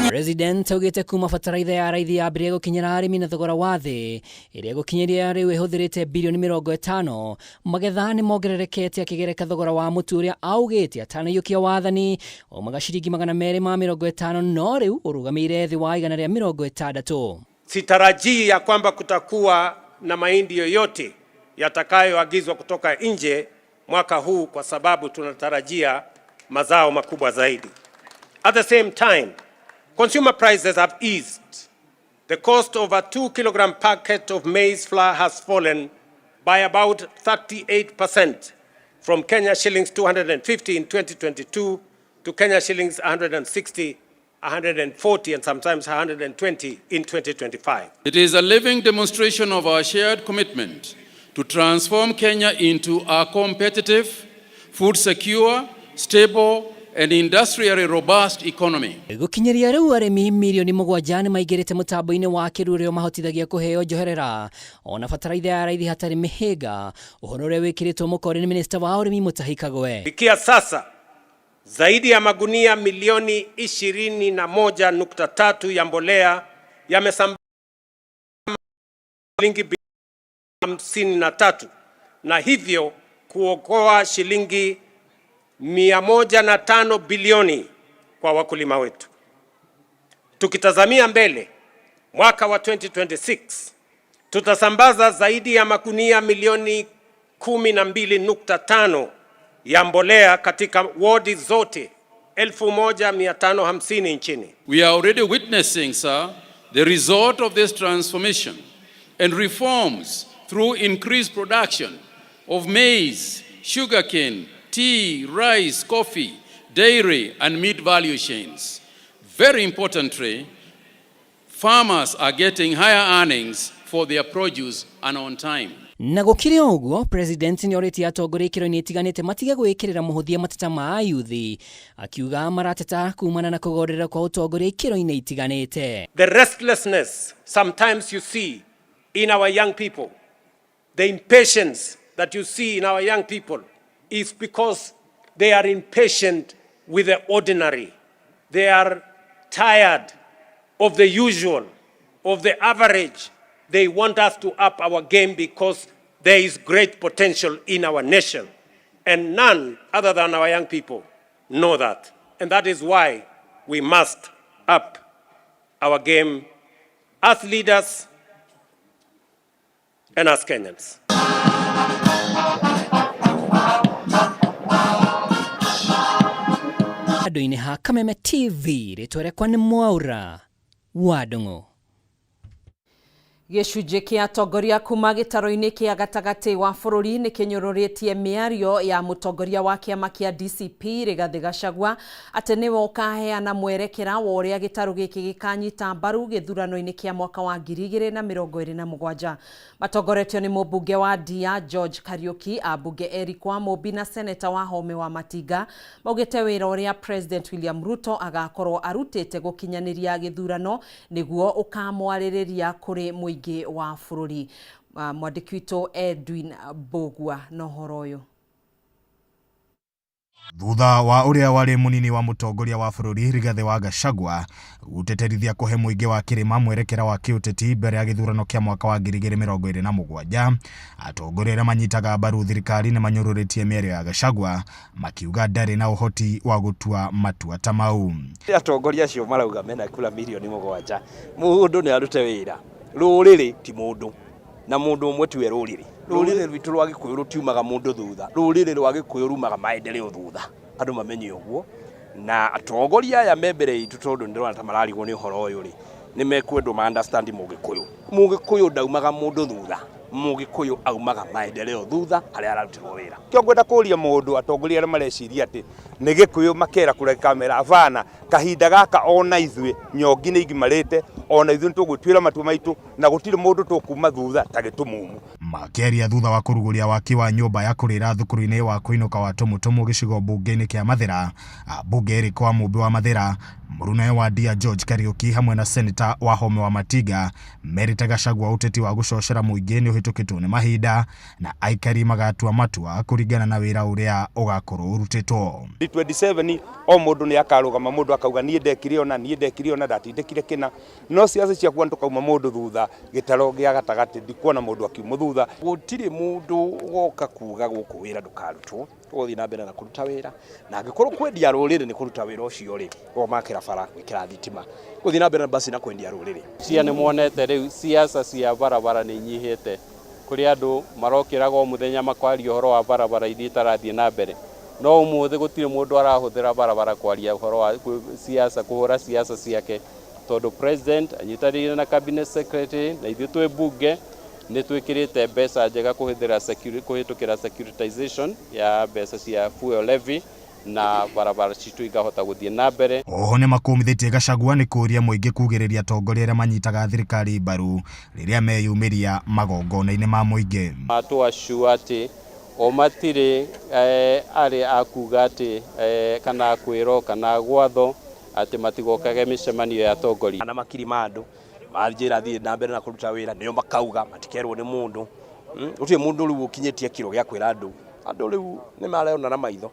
President augĩte kuma bataraitha ya raithi yambĩrĩria gũkinyĩra arĩmi na thogora wa thĩ ĩrĩa gũkinyĩria rĩu ĩhũthĩrĩte bilioni 50, magetha nĩ mongererekete akĩgereka thogora wa mũtu ũrĩa augĩte atanaiyũkia wathani umaga ciringi 250, no rĩu ũrũgamĩire thĩ wa 160. Sitarajii ya kwamba kutakuwa na mahindi yoyote yatakayoagizwa kutoka nje mwaka huu kwa sababu tunatarajia mazao makubwa zaidi. At the same time, consumer prices have eased. The cost of a 2-kilogram packet of maize flour has fallen by about 38% from Kenya shillings 250 in 2022 to Kenya shillings 160, 140, and sometimes 120 in 2025. It is a living demonstration of our shared commitment to transform Kenya into a competitive, food secure, stable, and industrially robust economy. Gũkinyĩria rĩu arĩmi milioni 7 nĩ maingĩrĩte mũtambo-inĩ wa kĩrĩu ũrĩa ũmahotithagia kũheo njoherera ona bataraitha ya raithi hatarĩ mĩhĩnga, ũhoro ũrĩa wĩkĩrĩtwo mũkonde nĩ minista wa ũrĩmi Mutahi Kagwe. Fikia sasa zaidi ya magunia milioni 21.3 ya mbolea yamesambaa shilingi bilioni 53 na hivyo kuokoa shilingi 105 bilioni kwa wakulima wetu. Tukitazamia mbele mwaka wa 2026 tutasambaza zaidi ya magunia milioni 12.5 ya mbolea katika wodi zote 1550 nchini. We are already witnessing, sir, the result of this transformation and reforms through increased production of maize, sugarcane, tea, rice, coffee, dairy, and meat value chains. Very importantly, farmers are getting higher earnings for their produce and on time. Na gũkĩrĩ o ũguo, President nĩ orĩtie atongoria ikĩro-inĩ itiganĩte matige gwĩkĩrĩra mũhũthia mateta ma ayuthi, akiuga marateta kumana na kũgonderera kwa ũtongoria ikĩro-inĩ itiganĩte. The restlessness sometimes you see in our young people, the impatience that you see in our young people is because they are impatient with the ordinary. They are tired of the usual, of the average. They want us to up our game because there is great potential in our nation. And none other than our young people know that. And that is why we must up our game as leaders and as Kenyans. Andũ-inĩ ha Kameme TV, rĩtwa rĩakwa nĩ Mwaura wa Ndung'u. Gĩcunjĩ kĩa atongoria kuma gĩtaro-inĩ kĩa gatagatĩ wa bũrũri nĩ kĩnyũrũrĩtie mĩario ya mũtongoria wa kĩama kĩa DCP Rigathĩ Gachagua atĩ nĩwe ũkaheana mwerekera wa ũrĩa gĩtarũ gĩkĩ gĩkanyita mbaru gĩthurano-inĩ kĩa mwaka wa 2027. Matongoretio nĩ mũmbunge wa Ndia George Kariuki, ambunge Eric Wamũmbi na seneta wa Home wa Matinga maugĩte wĩra ũrĩa President William Ruto agakorwo arutĩte gũkinyanĩria gĩthurano nĩguo ũkamwarĩrĩria kũrĩ mũingĩ wa bũrũri. Mwandĩki witũ Edwin Mbũgua na ũhoro ũyũ. Thutha wa ũrĩa warĩ mũnini wa mũtongoria wa bũrũri Rigathĩ wa Gachagua gũteterithia kũhe mũingĩ wa kĩrĩma mwerekera wa kĩũteti mbere ya gĩthurano kĩa mwaka wa 2027, atongoria arĩa manyitaga mbaru thirikari nĩ manyũrũrĩtie mĩario ya Gachagua makiuga ndarĩ na ũhoti wa gũtua matua ta mau. Atongoria acio marauga mena kura mirioni 7, mũndũ nĩ arute wĩra. Rũrĩrĩ ti mũndũ, na mũndũ ũmwe tiwe rũrĩrĩ. Rũrĩrĩ rwitũ rwa Gĩkũyũ rũtiumaga mũndũ thutha, rũrĩrĩ rwa Gĩkũyũ rumaga maendeleo thutha, andũ mamenye ũguo. Na atongoria aya me mbere itũ, tondũ nĩ ndĩrona ta mararigwo nĩ ũhoro ũyũ rĩ, nĩ mekwendwo ma understand Mũgĩkũyũ. Mũgĩkũyũ ndaumaga mũndũ thutha, Mũgĩkũyũ aumaga maendeleo thutha harĩa ararutĩrwo wĩra. Kĩo ngwenda kũria mũndũ, atongoria arĩa mareciria atĩ nĩ Gĩkũyũ makera kũrĩa kamera, abana kahinda gaka ona ithuĩ nyongi nĩ igimarĩte, ona ithuĩ nĩ tũgwĩtuĩra matua maitũ na gũtirĩ mũndũ tũkuma thutha ta gĩtumumu. Makĩaria thutha wa kũrugũria waki wa nyũmba ya kũrĩra thukuru-inĩ wa kũinũka wa Tũmũtũmũ gĩcigo mbunge-inĩ kĩa Mathĩra, ambunge Eric wa Mũmbi wa Mathĩra, mũrunawe wa Ndia George Kariuki hamwe na seneta wa Home wa Matinga merĩte Gachagua ũteti wa gũcocera mũingĩ nĩ ũhĩtũkĩtwo nĩ mahinda na aikari magatua matua kũringana na wĩra ũrĩa ũgakorwo ũrutĩtwo. 27 o mũndũ nĩ akarũgama, mũndũ akauga niĩ ndekire ona, niĩ ndekire ona, ndatindĩkire kĩna, no siasa ciakwa nĩ tũkauma mũndũ thutha, gĩtaro gĩa gatagatĩ ndikuona mũndũ akiuma thutha. Gũtirĩ mũndũ ũgoka kuga gũkũ wĩra ndũkarutwo, tũgũthiĩ na mbere na kũruta wĩra, na angĩkorwo kwendia rũrĩrĩ nĩ kũruta wĩra ũcio rĩ, makĩra bara, gwĩkĩra thitima, gũthiĩ na mbere basi na kwendia rũrĩrĩ. Cia nĩ muonete rĩu siasa cia barabara nĩ inyihĩte, kũrĩ andũ marokĩraga o mũthenya makwaria ũhoro wa barabara iria itarathiĩ na mbere, no ũmũthĩ gũtirĩ mũndũ arahũthĩra barabara kwaria ũhoro wa siasa, kũhũra siasa ciake, tondũ president anyitanĩire na cabinet secretary na ithuĩ twĩ bunge nĩ twĩkĩrĩte mbeca njega kũhĩtũkĩra securitization ya mbeca cia fuel levy na barabara citũ ikahota gũthiĩ na mbere. Oho nĩ makũmithĩtie Gachagua nĩ kũria mũingĩ kugĩrĩria atongoria arĩa manyitaga thirikari mbaru rĩrĩa meyumĩria magongona-inĩ ma mũingĩ. Matũ atĩ o matirĩ arĩ a kuga atĩ kana kwĩrwo kana gwatho atĩ matigokage mĩcemanio ya atongoria. Na makiri ma andũ manjĩra thiĩ na mbere na kũruta wĩra, nĩo makauga matikerwo nĩ mũndũ. Gũtirĩ mũndũ rĩu ũkinyĩtie kiro gĩa kwĩra andũ, andũ rĩu nĩ marona na maitho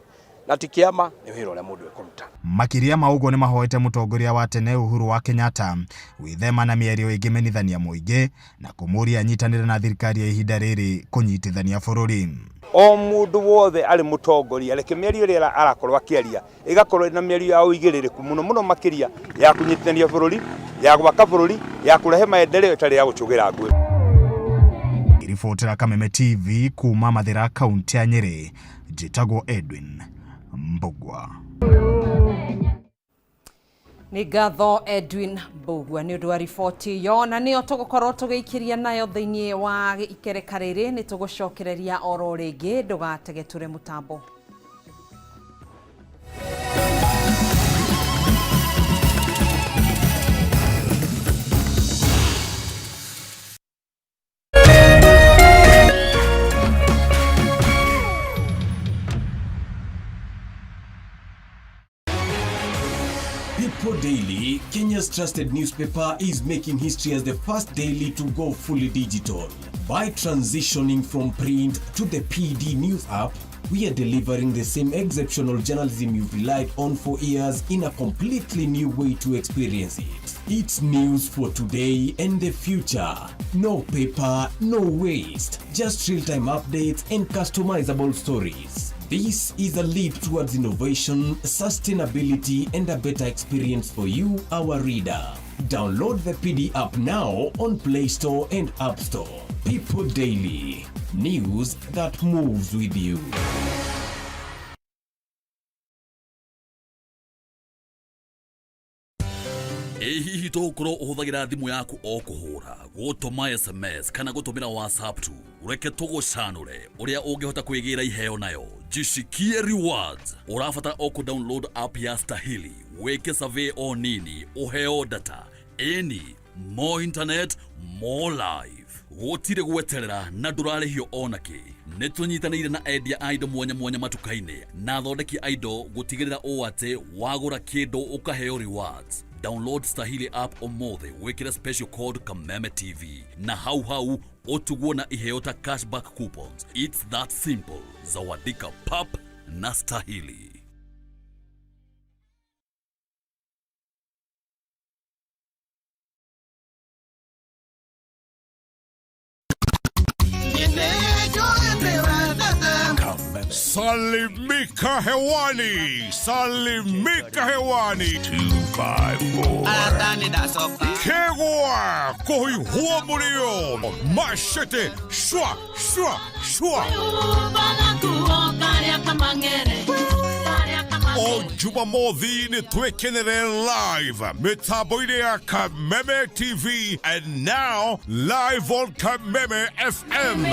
na ti kĩama, nĩ wĩra ũrĩa mũndũ ekũruta. Makĩria ma ũguo nĩ mahoete mũtongoria wa tene Uhuru wa Kenyatta gwĩthema na mĩario ĩngĩmenithania mũingĩ na kũmũria anyitanĩre na thirikari ya ihinda rĩrĩ kũnyitithania bũrũri. O mũndũ wothe arĩ mũtongoria, reke mĩario ĩrĩa arakorwo akĩaria ĩgakorwo na mĩario ya ũigĩrĩrĩku mũno mũno, makĩria ya kũnyitithania bũrũri, ya gwaka bũrũri, ya kũrehe maendeleo ĩtarĩ ya gũcũgĩra ngũĩ. Ribotera Kameme TV kuma Mathĩra, kaunti ya Nyĩrĩ, njĩtagwo Edwin Mbugua. Nĩ ngatho Edwin Mbugua nĩ ũndũ wa riboti ĩyo, na nĩyo tũgũkorwo tũgĩikĩria nayo thĩinĩ wa ikereka rĩrĩ. Nĩ tũgũcokereria oro rĩngĩ, ndũgatege tũre mũtambo. People Daily, Kenya's trusted newspaper, is making history as the first daily to go fully digital. By transitioning from print to the PD News app, we are delivering the same exceptional journalism you've relied on for years in a completely new way to experience it. It's news for today and the future. No paper, no waste. Just real-time updates and customizable stories. This is a leap towards innovation, sustainability, and a better experience for you, our reader. Download the PD app now on Play Store and App Store. People Daily, news that moves with you. Ĩ hihi To gũkorwo ũhũthagĩra thimũ yaku o kũhũra, gũtũma SMS kana gũtũmĩra WhatsApp tu. Reke tũgũcanũre ũrĩa ũngĩhota kwĩgĩra iheo nayo. Jishikie rewards. Ũrabatara o kũ-download app ya Stahili, wĩke survey o nini, ũheo data. Ĩni, more internet, more life. Gũtirĩ gweterera na ndũrarĩhio ona kĩ. Nĩ tũnyitanĩire na endia a indo mwanya mwanya matuka-inĩ na athondeki a indo gũtigĩrĩra ũũ atĩ wagũra kĩndũ ũkaheo rewards. Download Stahili app ũmũthĩ wĩkĩre special code Kameme TV na hau hau ũtugwo na iheo ta cashback coupons. It's that simple. Zawadika pap na Stahili. Salimika hewani, salimika hewani. 254. Kegwa kohi huo murio. Mashete shwa shwa shwa. O Jumamothi nĩ twĩkenere live mĩtambo-inĩ ya Kameme TV and now live on Kameme FM.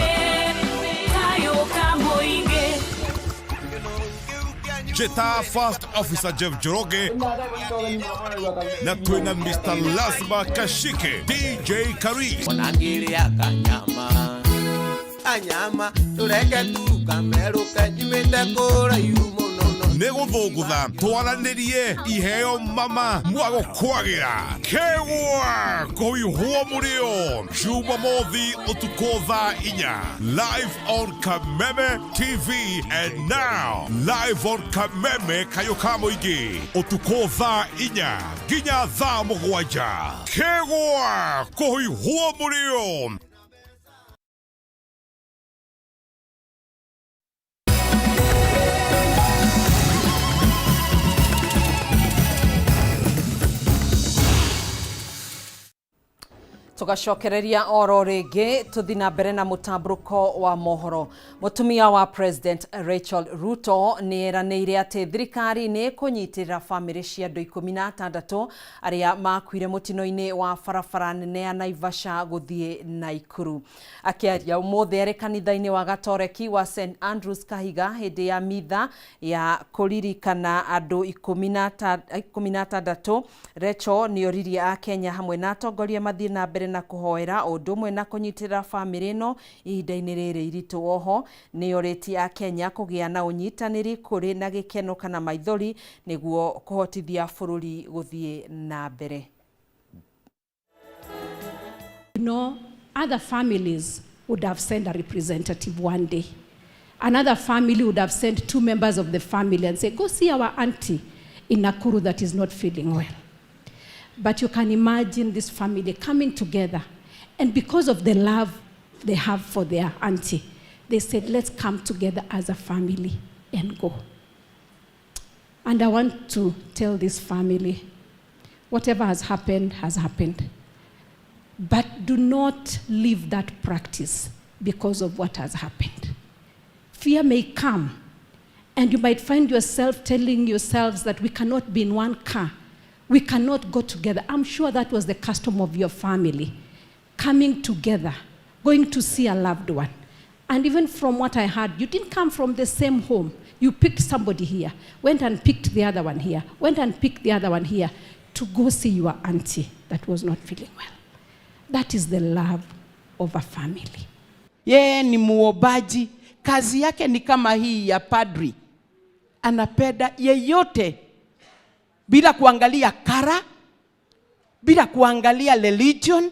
Jeta First Officer Jeff Njoroge na twina Mr. Lazma Kashike, DJ Karis. Onangĩrĩa kanyama kanyama tũreke tu kamerũke nyumĩte kũraihu mũno. Nĩ gũthũngũtha twaranĩrie iheo mama mwagũkwagĩra kegwa kũhiũhwo mũrĩo Jumamothi ũtukũ thaa 4 live on Kameme TV and now live on Kameme kayũ ka mũingĩ ũtukũ thaa 4 nginya thaa 7 kegwa kũhiũhwo mũrĩo. Tugacokereria oro rĩngĩ tũthi na mbere na mũtambũrũko wa mohoro. Mũtumia wa President Rachel Ruto nĩ eranĩire atĩ thirikari nĩ ĩkũnyitĩrĩra bamĩrĩ cia andũ 16 arĩa makuire mũtino-inĩ wa barabara nene ya Naivasha gũthiĩ Naikuru. Akĩaria ũmũthĩ arĩ kanitha-inĩ wa Gatoreki wa St Andrews Kahiga hĩndĩ ya mitha ya kũririkana andũ 16, Rachel nĩ oririe Akenya hamwe na atongoria mathiĩ na mbere na kũhoera o ũndũ ũmwe na kũnyitĩrĩra bamĩrĩ ĩno ihinda-inĩ rĩrĩ iritũ. Oho nĩ orĩtie Akenya kũgĩa na ũnyitanĩri kũrĩ na gĩkeno kana maithori nĩguo kũhotithia bũrũri gũthiĩ na mbere. Other families would have sent a representative one day. Another family would have sent 2 members of the family and say, go see our auntie in Nakuru that is not feeling well. But you can imagine this family coming together, and because of the love they have for their auntie, they said, let's come together as a family and go. And I want to tell this family, whatever has happened, has happened. But do not leave that practice because of what has happened. Fear may come, and you might find yourself telling yourselves that we cannot be in one car. We cannot go together. I'm sure that was the custom of your family, coming together, going to see a loved one. And even from what I heard, you didn't come from the same home. You picked somebody here, went and picked the other one here, went and picked the other one here to go see your auntie that was not feeling well. That is the love of a family. Yeye ni muombaji, kazi yake ni kama hii ya padri. Anapenda yeyote bila kuangalia kara, bila kuangalia religion,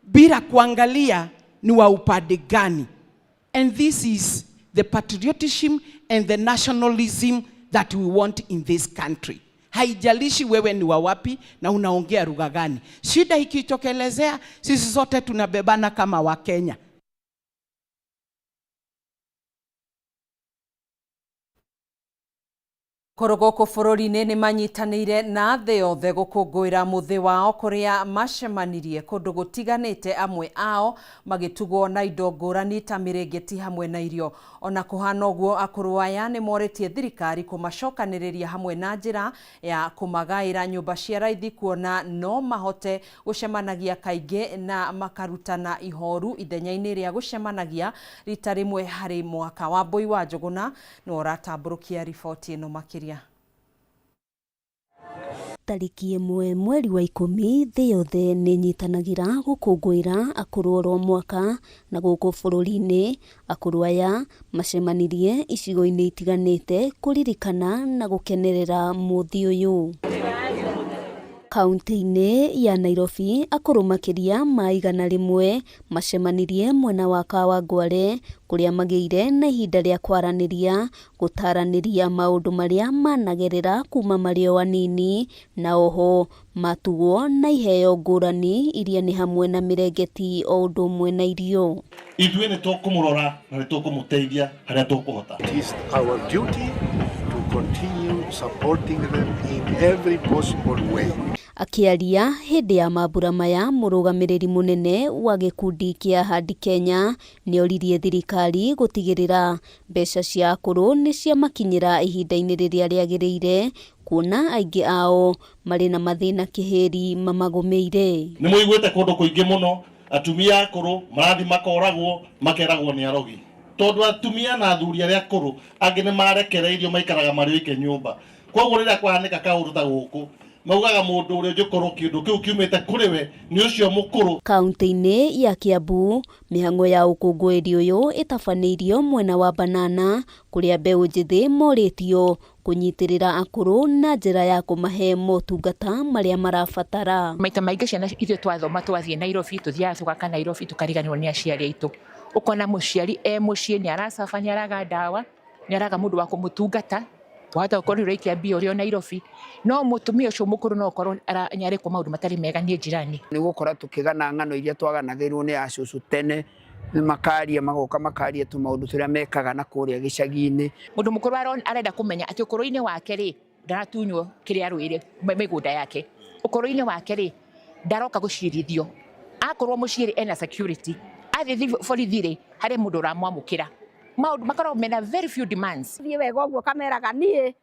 bila kuangalia ni wa upande gani. And this is the patriotism and the nationalism that we want in this country. Haijalishi wewe ni wa wapi na unaongea lugha gani. Shida ikitokelezea, sisi sote tunabebana kama Wakenya. Kũrũ gũkũ bũrũri-inĩ nĩ manyitanĩire na thĩ yothe gũkũngũĩra mũthĩ wao kũrĩa macemanirie kũndũ gũtiganĩte, amwe ao magĩtugwo na indo ngũrani ta mĩrĩngĩti hamwe na irio. Ona kũhana ũguo, akũrũ aya nĩ morĩtie thirikari kũmacokanĩrĩria hamwe na njĩra ya kũmagaĩra nyũmba cia raithi kuona no mahote gũcemanagia kaingĩ na makarutana ihoru ithenya-inĩ rĩa gũcemanagia rita rĩmwe harĩ mwaka. Wambũi wa Njũgũna nĩwe ũratambũrũkia riboti ĩno makĩria. Tarĩki 1 mweri wa 10 thĩ yothe nĩ ĩnyitanagĩra gũkũngũĩra akũrũ oro mwaka, na gũkũ bũrũri-inĩ akũrũ aya macemanirie icigo-inĩ itiganĩte kũririkana na gũkenerera mũthĩ ũyũ. Kaunti-inĩ ya Nairobi akũrũ makĩria ma 100 macemanirie mwena wa Kawangware kũrĩa magĩire na ihinda rĩa kwaranĩria, gũtaranĩria maũndũ marĩa managerera kuma marĩ o anini, na oho matugwo na iheo ngũrani iria nĩ hamwe na mĩrengeti o ũndũ ũmwe na irio. Ithuĩ nĩ tũkũmũrora na nĩ tũkũmũteithia harĩa tũkũhota. It is our duty to continue supporting them in every possible way. Akĩaria hĩndĩ ya mambura maya, mũrũgamĩrĩri mũnene wa gĩkundi kĩa Ahadi Kenya nĩoririe thirikari gũtigĩrĩra mbeca cia akũrũ nĩ ciamakinyĩra ihinda-inĩ rĩrĩa rĩagĩrĩire, kuona aingĩ ao marĩ na mathĩna kĩhĩri mamagũmĩire. Nĩ mũiguĩte kũndũ kũingĩ mũno atumia akũrũ marathiĩ makoragwo makeragwo nĩ arogi, tondũ atumia na athuri arĩa akũrũ angĩ nĩ marekereirio maikaraga marĩ oike nyũmba. Koguo rĩrĩa kwahanĩka kaũndũ ta gũkũ, maugaga mũndũ ũrĩa ũngĩkorwo kĩũndũ kĩu kiumĩte kũrĩ we nĩ ũcio mũkũrũ. Kaunti-inĩ ya Kiambu, mĩhang'o ya ũkũngũĩri ũyũ ĩtabanĩirio mwena wa Banana, kũrĩa mbeũ njĩthĩ morĩtio kũnyitĩrĩra akũrũ na njĩra ya kũmahe motungata marĩa marabatara. Maita maingĩ ciana ithuĩ twathoma twathiĩ Nairobi, tũthiaga tũgaka Nairobi tũkariganĩrwo nĩ aciari aitũ. Ũkona mũciari e mũciĩ nĩ aracaba, nĩ araga ndawa, nĩ araga mũndũ wa kũmũtungata, wahota gũkorwo nĩ ũraikia mbia ũrĩ o Nairobi, no mũtumia ũcio mũkũrũ no ũkorwo nĩ arekwo maũndũ matarĩ mega nĩ jirani. Nĩ gũkora tũkĩgana ng'ano iria twaganagĩrwo nĩ acũcũ tene, makaria magoka makaria tũmaũndũ tũrĩa mekaga na kũrĩa gĩcagi-inĩ. Mũndũ mũkũrũ arenda kũmenya atĩ ũkũrũ-inĩ wake rĩ, ndaratunywo kĩrĩa arũĩre mĩgũnda yake. Ũkũrũ-inĩ wake rĩ, ndaroka gũcirithio. Akorwo mũciĩ rĩ, ena security. Athiĩ borithi rĩ, harĩ mũndũ ũramwamũkĩra. Maũndũ makoragwo mena very few demands. Thiĩ wega ũguo kameraga niĩ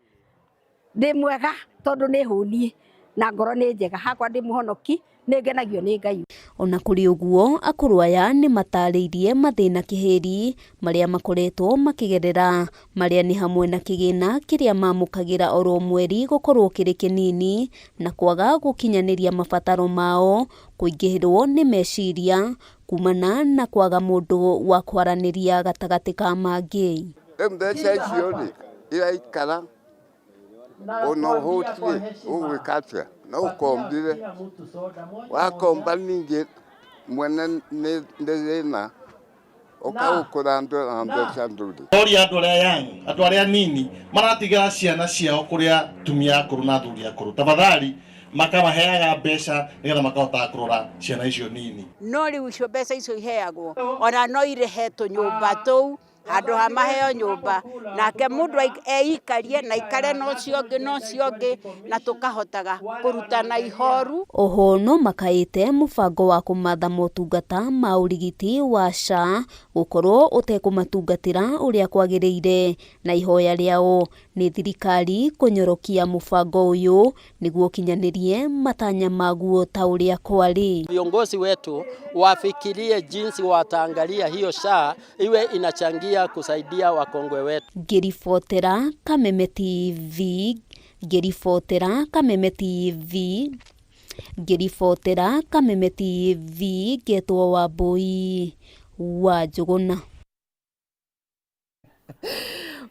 ndĩ mwega tondũ nĩ hũniĩ na ngoro nĩ njega, hakwa ndĩ mũhonoki, nĩ ngenagio nĩ Ngai. Ona kũrĩ ũguo, akũrũ aya nĩ matarĩirie mathĩna kĩhĩri marĩa makoretwo makĩgerera, marĩa nĩ hamwe na kĩgĩna kĩrĩa mamũkagĩra oro mweri gũkorwo kĩrĩ kĩnini na kwaga gũkinyanĩria mabataro mao, kũingĩhĩrwo nĩ meciria kumana na kwaga mũndũ wa kwaranĩria gatagatĩ ka mangĩ. Rĩu mbeca icio rĩ iraikara ona ũhũtiĩ ũgwĩka atĩa? No ũkombire, wakomba ningĩ mwene nĩ thĩna ũkagũkũra na mbeca ndũrĩ. Toria andũ arĩa young, andũ arĩa anini maratiga ciana ciao kũrĩa atumia akũrũ na athuri akũrũ, tafadhali makamaheaga mbeca nĩgetha makahotaga kũrora ciana icio nini. No rĩu icio mbeca icio iheagwo ona no irĩhe tũnyũmba tũu handũ ha maheo nyũmba, nake mũndũ eikarie na ikare na ũcio ũngĩ na ũcio ũngĩ, na tũkahotaga kũrutana ihoru. Oho no makaĩte mũbango wa kũmatha motungata ma ũrigiti wa SHA gũkorwo ũtekũmatungatĩra ũrĩa kwagĩrĩire, na ihoya rĩao nĩ thirikari kũnyorokia mũbango ũyũ nĩguo ũkinyanĩrie matanya maguo ta ũrĩa kwarĩ. Viongozi wetu wafikirie jinsi wataangalia hiyo SHA iwe inachangia kusaidia wakongwe wetu. Ngĩribotera Kameme TV, ngĩribotera Kameme TV, ngĩribotera Kameme TV, ngetwo Wambũi wa Njũgũna.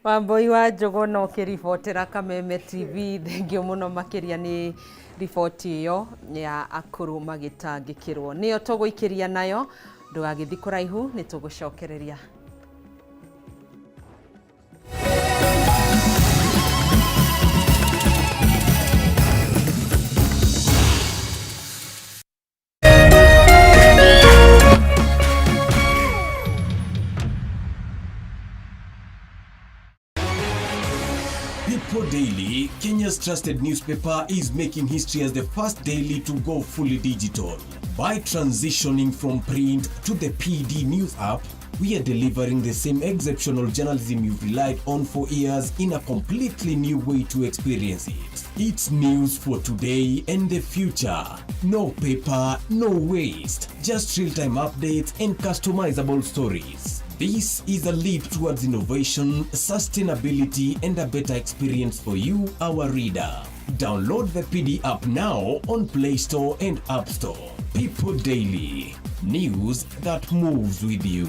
Wambũi wa Njũgũna ũkĩribotera Kameme TV, thengio mũno makĩria nĩ riboti ĩyo ya akũrũ magĩtangĩkĩrwo. Nĩyo tũgũikĩria nayo, ndũgagĩthiĩ kũraihu, nĩ tũgũcokereria. People Daily, Kenya's trusted newspaper, is making history as the first daily to go fully digital. By transitioning from print to the PD News app, we are delivering the same exceptional journalism you've relied on for years in a completely new way to experience it. It's news for today and the future. No paper, no waste. Just real time updates and customizable stories. This is a leap towards innovation, sustainability, and a better experience for you, our reader. Download the PD app now on Play Store and App Store. People Daily, news that moves with you.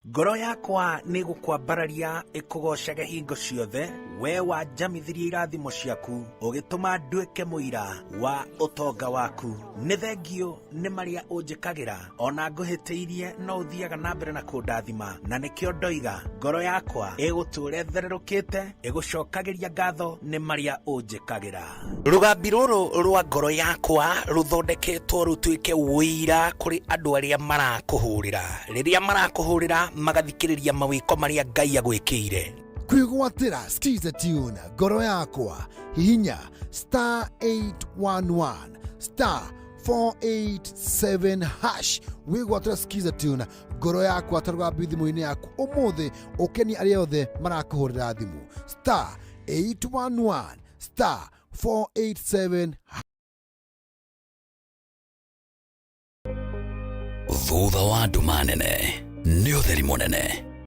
Ngoro yakwa nĩ gũkwambararia ĩkũgoocage hingo ciothe, we wanjamithirie irathimo ciaku, ũgĩtũma nduĩke mũira wa ũtonga waku. Nĩ thengio nĩ marĩa ũnjĩkagĩra, ona ngũhĩtĩirie no ũthiaga na mbere na kũndathima, na nĩkĩo ndoiga ngoro yakwa ĩgũtũũra ĩthererũkĩte, ĩgũcokagĩria ngatho nĩ marĩa ũnjĩkagĩra. Rũgambi rũrũ rwa ngoro yakwa rũthondeketwo rũtuĩke ũira kũrĩ andũ arĩa marakũhũrĩra. Rĩrĩa marakũhũrĩra magathikĩrĩria mawĩko marĩa Ngai agwĩkĩire. Kwĩgwatĩra Skiza Tune ngoro yakwa hihinya star 811 star 487 hash wĩgwatĩra Skiza Tune ngoro yakwa ta rũgambi thimũ-inĩ yaku ũmũthĩ ũkenie arĩa othe marakũhũrĩra thimũ star 811 star 487. Thutha wa nduma nene nĩ ũtheri mũnene.